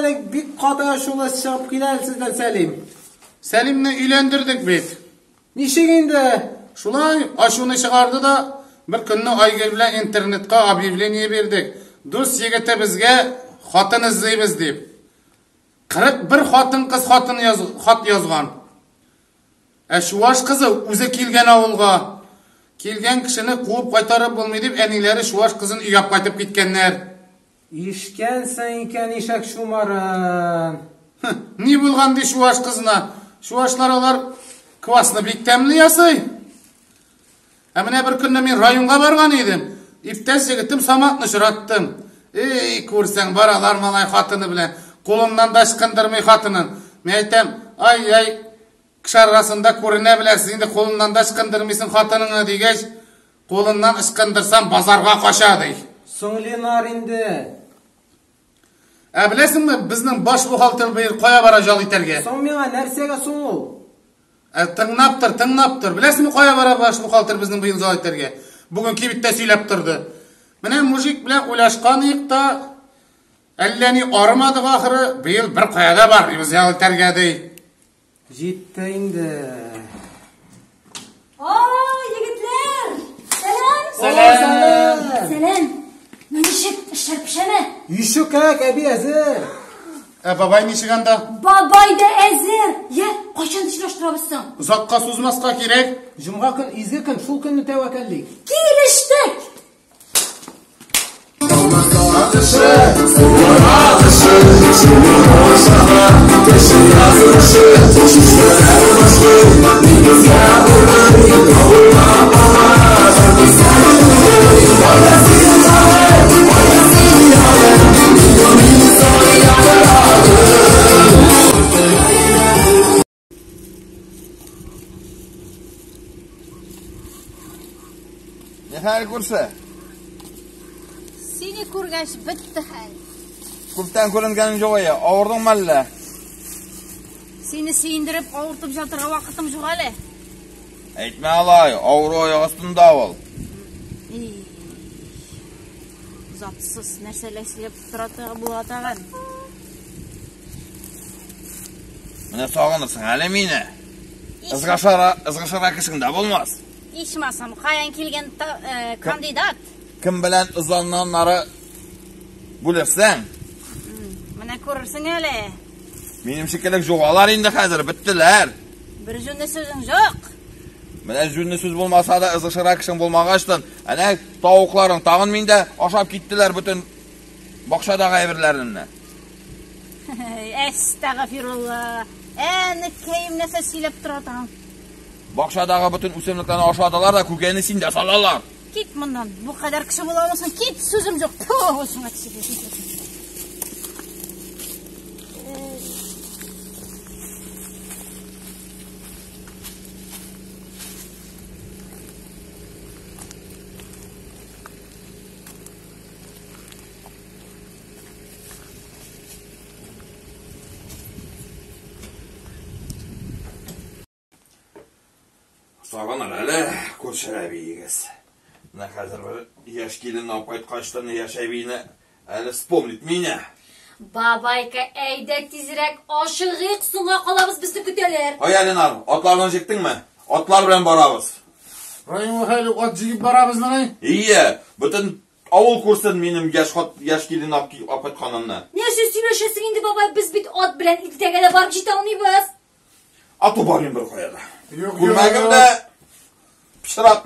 әле бик каты ачулы чыгып килә әле сездән Сәлим. Сәлимне өйләндердек бит. Ничек инде? Шулай ачуны чыгарды да, бер көнне Айгөл белән интернетка объявление бирдек. Дус егетебезгә хатын эзлибез дип. 41 хатын-кыз хатын яз, хат язган. Ә чуаш кызы үзе килгән авылга. Килгән кешене куып кайтарып булмый дип, әниләре чуаш кызын өйгә кайтып киткәннәр. Ишкәнсең икән ишәк чумарын. Ни булган ди чуаш кызына? Чуашлар алар квасны бик тәмле ясый. Ә менә бер көнне мин районга барган идем. Иптәш егетем Саматны очраттым. Эй, күрсәң, баралар малай хатыны белән. Кулыннан да ычкындырмый хатынын. Мин әйтәм, ай-яй, кеше арасында күренә беләсез, инде кулыннан да ычкындырмыйсың хатыныңны дигәч, кулыннан ычкындырсам базарга кача ди. Соң Ленар инде. Ә беләсеңме, безнең баш бухгалтер быел кая бара ял итәргә? Соң миңа нәрсәгә соң ул? Ә, тыңлап тор, тыңлап тор. Беләсеңме, кая бара баш бухгалтер безнең быел ял итәргә? Бүген кибеттә сөйләп торды. Менә мужик белән уйлашкан идек та, әллә ни арымадык ахыры, быел бер кая да бармыйбыз ял итәргә ди. Җитте инде. Ай, егетләр! Сәлам! Сәлам! Сәлам! Ну ничек, эшләр пешәме? Еще как, әби әзер. Ә бабай ничек анда? Бабай да әзер! Я, кайчан очраштырабыз соң? Озакка сузмаска кирәк. Җомга көн изге көн, шул көнне тәвәккәллик. Килештек! Ни хәл күрше? Сине күргәч бетте хәл. Күптән күренгәнең юк ие. Авырдыңмы әллә? Сине сөендереп авыртып жатырга вакытым юк әле. Әйтмә алай, авыру аяк астында ул. И, Затсыз нәрсәләр сөйләп тора була тагын. Менә сагынырсың әле мине. Ызгышара, ызгышара кешең дә булмас. Ичмасам, каян килгән кандидат? Кем белән ызаннан ары бүлерсең? Менә күрерсең әле. Минем шикелле югалар инде хәзер, беттеләр. Бер җүнле сүзең юк. Менә җүнле сүз булмаса да ызгышыра кешең булмагачтын, әнә тавыкларың тагын миндә ашап киттеләр бөтен бакчадагы әйберләрне. Әстәгъфирулла. Әнекәем нәрсә сөйләп тора тагын. Бакчадагы бөтен үсемлекләрне ашадылар да күкәйне синдә салалар. Кит моннан. Бу кадәр кеше була алмасын. Кит, сүзем юк. Ту, шуңа төшеп. Сагыныр әле күрше әбиегез. Менә хәзер бер яшь килен алып кайткачтын яшь әбине әле вспомнит меня. Бабайка, әйдә тизрәк ашыгыйк, соңга калабыз, безне көтәләр. Ай, Ленар, атларны җиктеңме? Атлар белән барабыз. Районга хәле ат җигеп барабызмыни? Ие, бөтен авыл күрсен минем яшь хат, яшь килен алып кайтканымны. Нәрсә сөйләшәсең инде, бабай? Без бит ат белән иртәгә дә барып җитә алмыйбыз. Ату бармыйм бер кая да. Юк, Күлмәгем юк. дә пычрак.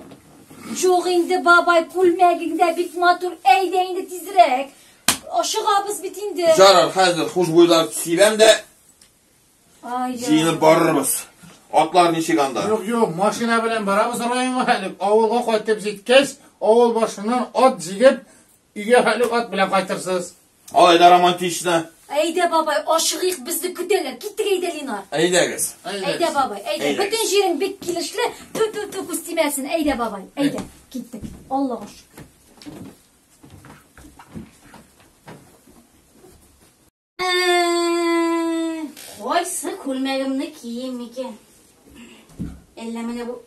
Юк инде, бабай, күлмәгең дә бик матур. Әйдә инде тизрәк. Ашыгабыз бит инде. Ярар, хәзер хушбуйлар сибәм дә Ай, җыенып барырбыз. Атлар ничек анда? Юк, юк, машина белән барабыз районга хәле. Авылга кайтып җиткәч, авыл башыннан ат җигеп, өйгә хәле ат белән кайтырсыз. Алай да романтично. Әйдә, бабай, ашыгыйк, безне көтәләр. Киттек, әйдә, Ленар. Әйдәгез. Әйдә, бабай, әйдә. Әйдәгез. Бөтен җирең бик килешле. Тү, тү, тү, күз тимәсен. Әйдә, бабай, әйдә. Киттек. Аллага шөкер. Кайсы күлмәгемне кием микән? Әллә менә бу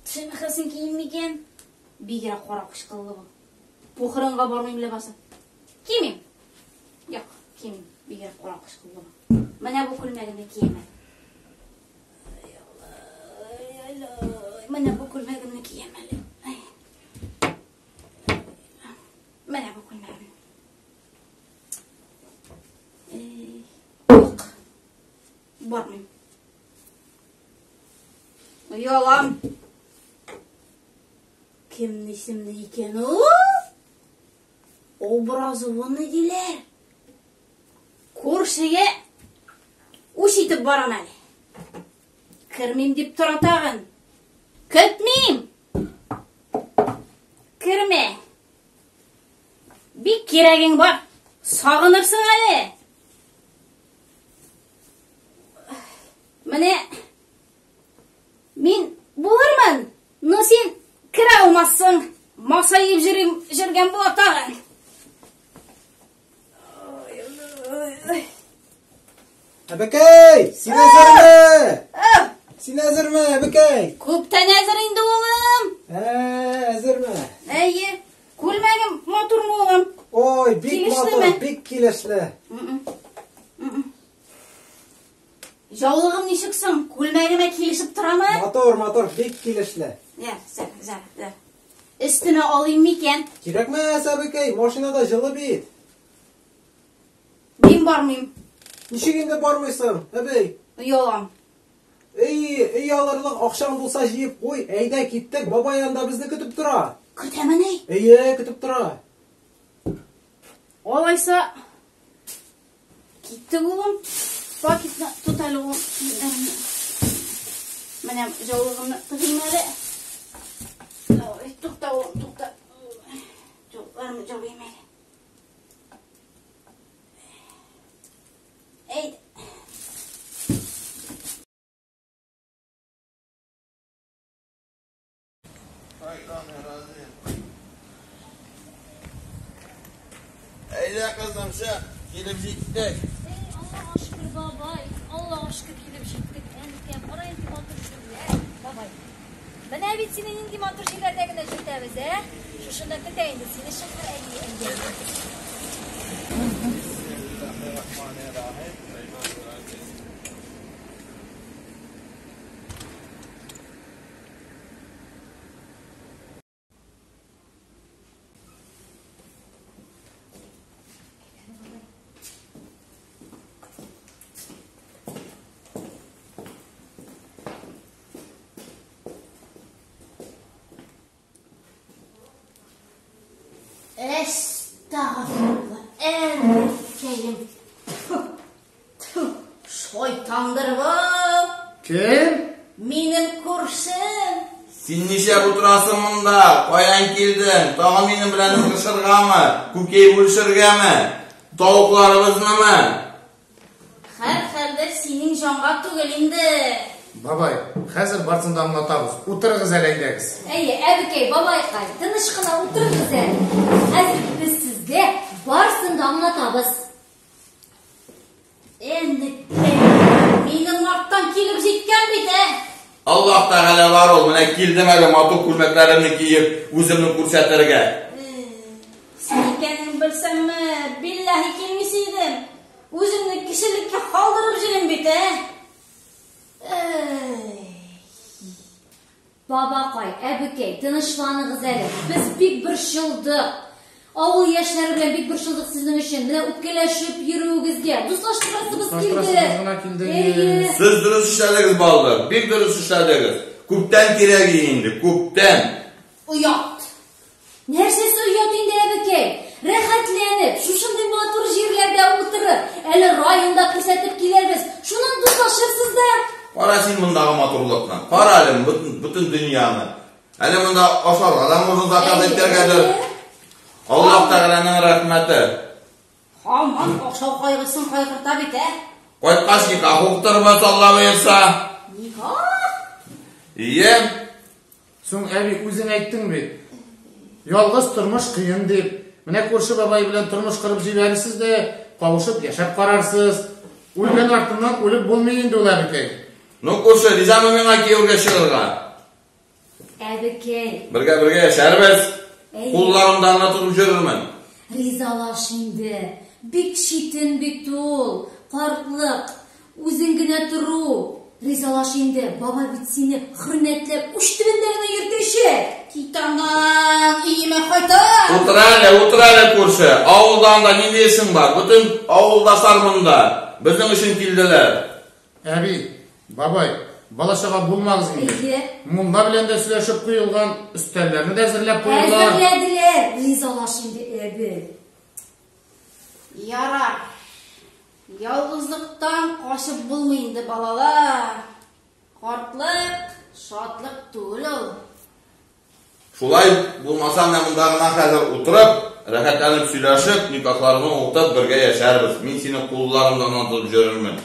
шемхасын кием микән? Бигрәк кара кычкыллы бу. Похоронга бармыйм ләбаса. Кимим. Юк, кимим. Бигрәк каракош булдым. Менә бу күлмәгемне киям әле. Менә бу күлмәгемне киям әле. Менә бу күлмәгемне. Юк. Бармыйм. Оялам. Кемнең исемле икән ул? Образованный диләр. Күршегә үч итеп барам әле. Кермим дип тора тагын. Көтмим. Кермә. Бик кирәгең бар. Сагынырсың әле. Менә мин булырмын, но син керә алмассың. Масаеп йөргән була тагын. Әбекәй, син әзерме? Син әзерме, әбекәй? Күптән әзер инде, улым. Әзерме? Әйе. Күлмәгем матурмы, улым? Ой, бик матур, бик килешле. Яулыгым ничек соң? Күлмәгемә килешеп торамы? Матур, матур, бик килешле. Йә, зәр, зәр, зәр. Өстемә алыйм микән? Кирәкмәс, әбекәй, машинада җылы бит. Мин бармыйм. Ничек инде бармыйсың, әбей? Оялам. Эй, өй алырлык акчаң булса җыеп куй. Әйдә, киттек, бабай анда безне көтеп тора. Көтәмени? Әйе, көтеп тора. Алайса, киттек, улым. Пакетны тот әле, улым. Менә яулыгымны тыгыйм әле. Ой, тукта, улым, тукта. Яулыкларымны җабыйм әле. Әйдә. Әйдә, кызым, чык, килеп җиттек. Аллага шөкер, бабай, Аллага шөкер килеп җиттек. Әнкәм, кара инде матур җирләр, бабай. Менә бит сине нинди матур җирләрдә генә җитәбез, ә? Шушында көтә инде сине Шәһәр әби әңгәмә. Әстәгъфирулла, әнкәем. Шайтандыр бу. Кем? Минем күршем. Син нишләп утырасың монда? Каян килдең? Тагын минем белән ызгышыргамы? Күкәй бүлешергәме? Тавыкларыбызнымы? Һәрхәлдә синең җанга түгел инде. Бабай, хәзер барысын да аңлатабыз. Утырыгыз әле, әйдәгез. Әйе, әбекәй, бабайкай, тыныч кына утырыгыз әле. Хәзер без сезгә барысын да аңлатабыз. Әнекәй, минем арттан килеп җиткән бит, ә? Аллаһ Тәгалә бар ул, менә килдем әле матур күлмәкләремне киеп, үземне күрсәтергә. Син икәнен белсәмме, билләһи килмис идем. Үземне кешелеккә калдырып җөрим бит, ә? Бабакай, әбекәй, тынычланыгыз әле. Без бик борчылдык. Авыл яшьләре белән бик борчылдык сезнең өчен. Менә үпкәләшеп йөрүегезгә. Дуслаштырасыбыз килде. Дуслаштырасыбыз гына килде. Әйе. Сез дөрес эшләдегез, балалар, бик дөрес эшләдегез. Күптән кирәк инде, күптән. Оят. Нәрсәсе оят инде, әбекәй? Рәхәтләнеп, шушындый матур җирләрдә утырып, әле районда күрсәтеп килербез. Шуннан дуслашырсыз да. Кара син мондагы матурлыкны. Кара әле бөтен дөньяны. Әле монда ашарга да можно заказ итәргәдер. Аллаһ Тәгаләнең рәхмәте. Һаман ашау кайгысын кайгырта бит, ә? Кайткач никах укытырбыз, Алла боерса. Никах? Ие. Соң, әби, үзең әйттең бит. Ялгыз тормыш кыен дип. Менә күрше бабай белән тормыш корып җибәрерсез дә, кавышып яшәп карарсыз. Үлгән артыннан үлеп булмый инде ул, әбекәй. Ну, күрше, ризамы миңа кияүгә чыгарга? Әбекәй. Бергә-бергә яшәрбез. Әйе. Кулларымда гына тотып йөрермен. Ризалаш инде. Бик читен бит ул, картлык, үзең генә тору. Ризалаш инде, бабай бит сине хөрмәтләп уч төбендә генә йөртәчәк. Кит аннан, өемә кайтам. Утыр әле, утыр әле, күрше. Авылда анда нинди эшең бар? Бөтен авылдашлар монда. Безнең өчен килделәр. Әби, бабай, бала-чага булмагыз инде. Әйе. Мулла белән дә сөйләшеп куелган, өстәлләрне дә әзерләп куелган. Әзерләделәр. Ризалаш инде, әби. Ярар. Ялгызлыктан качып булмый инде, балалар. Картлык, шатлык түгел ул. Шулай булмаса, менә монда гына хәзер утырып, рәхәтләнеп сөйләшеп, никахларны укытып бергә яшәрбез. Мин сине кулларымнан тотып йөрермен.